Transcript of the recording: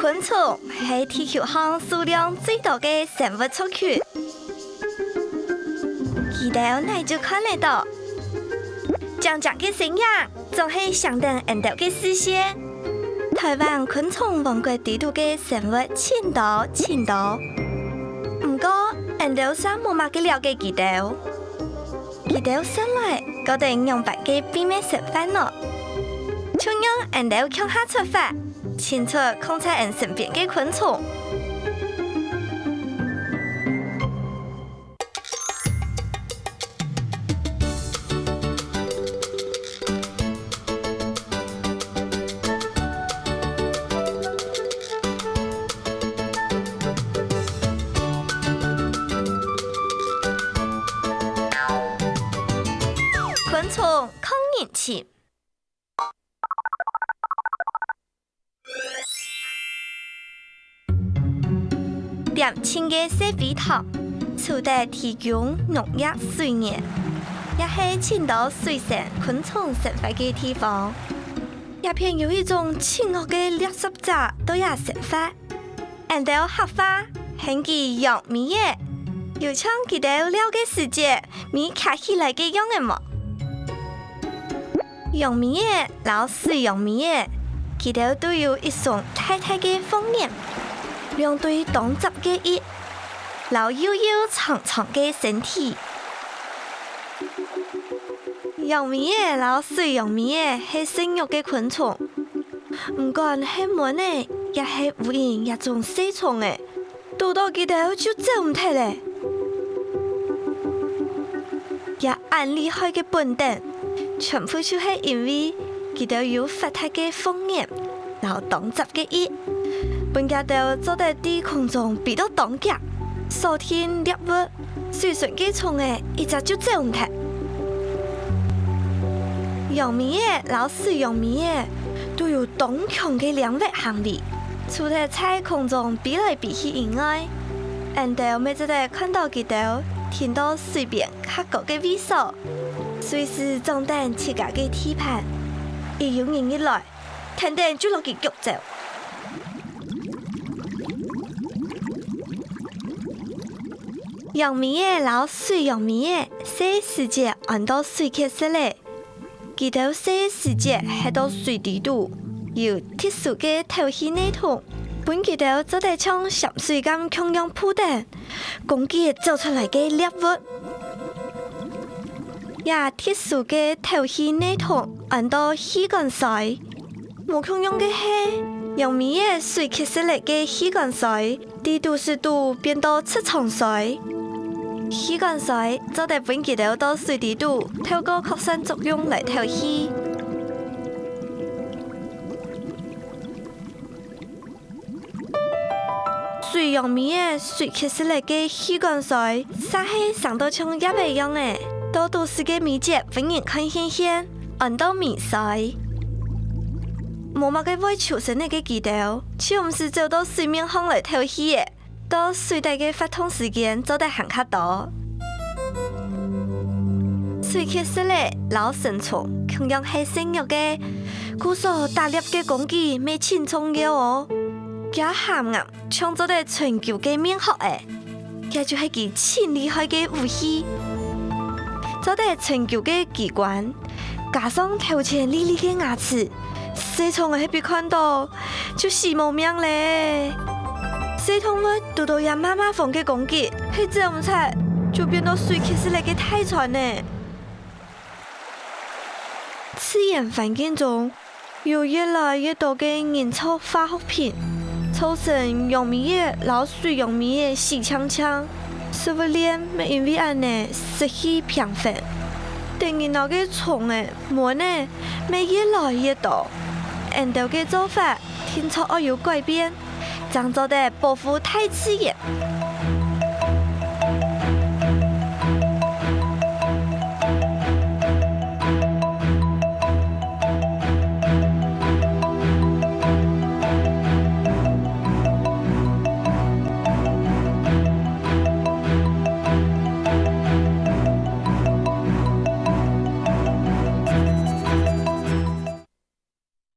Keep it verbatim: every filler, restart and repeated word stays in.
昆蟲係地球項數量最多个生物族群。佢兜哪就看得著，靚靚个身影，總係唌等𫣆兜个視線。臺灣昆蟲王國裡肚个生物盡多盡多，毋過𫣆兜煞無麼个了解佢兜。 佢兜生來過等仰般个祕密生活呢？就讓𫣆兜共下出發，尋出囥在𫣆身邊个昆蟲。 昆蟲抗人情。恬靜个細逵塘，除忒提供農業水源，也係盡多水生昆蟲生活个地方。這片有一種盡惡个掠食者在這生活，𫣆兜客話喊佢揚尾仔，有像佢兜尞个時節，尾擎起來个樣仔無？ 揚尾仔摎水揚尾仔，佢兜都有一雙大大个鳳眼，兩對當紮个翼，摎幼幼長長个身體。揚尾仔摎水揚尾仔係食肉个昆蟲，毋管係蚊仔，也係烏蠅這種細蟲仔， 堵著佢兜就走毋忒咧。這恁厲害个本等，全部就係因為佢兜有發達个鳳眼摎當紮个翼，分佢兜做得在空中飛到當遽，鎖定獵物，水脣个蟲仔一隻就走毋忒。揚尾仔摎水揚尾仔都有當強个掠物行為， 除忒在空中飛來飛去以外，𫣆兜乜做得看著佢兜停到水邊較高个位所，隨時掌等自家个地盤。一有人一來，跈等就摎佢逐走。揚尾仔摎水揚尾仔，細時節安到水蠍色仔。 佢兜細時節歇到水底肚，有特殊个透氣系統，分佢兜做得像潛水艦共樣浮等，攻擊走出來个獵物。這特殊个透氣系統安到氣管衰。無共樣个係，揚尾仔水蠍色仔个氣管衰 在肚屎肚變到直腸衰。氣管衰做得分佢兜到水底肚，透過擴散作用來透氣。水揚尾仔水蠍色仔个氣管衰，嗄係生到像葉仔樣仔，到肚屎个尾節分人看現現，安到尾衰。無麼个會求生个佢兜，就毋使走到水面項來透氣咧。 到水底个活動時間做得還較多。水蠍色仔摎成蟲共樣係食肉个，故所打獵个工具乜盡重要哦。厥頷頷像做得伸勼个面殼仔，這就係佢盡厲害个武器。做得伸勼个機關， 加上頭前利利个牙齒，細蟲仔係分看著，就死無命咧。細動物堵著這麻麻煩个攻擊，係走毋掣，就變到水蠍色仔个大餐呢。自然環境中，有越來越多个人造化學品，造成揚尾仔摎水揚尾仔死淨淨。 食物鏈乜因為恁呢失去平衡，得人惱个蟲仔、蚊仔乜越來越多。𫣆兜个做法定著愛有改變，正做得保護大自然。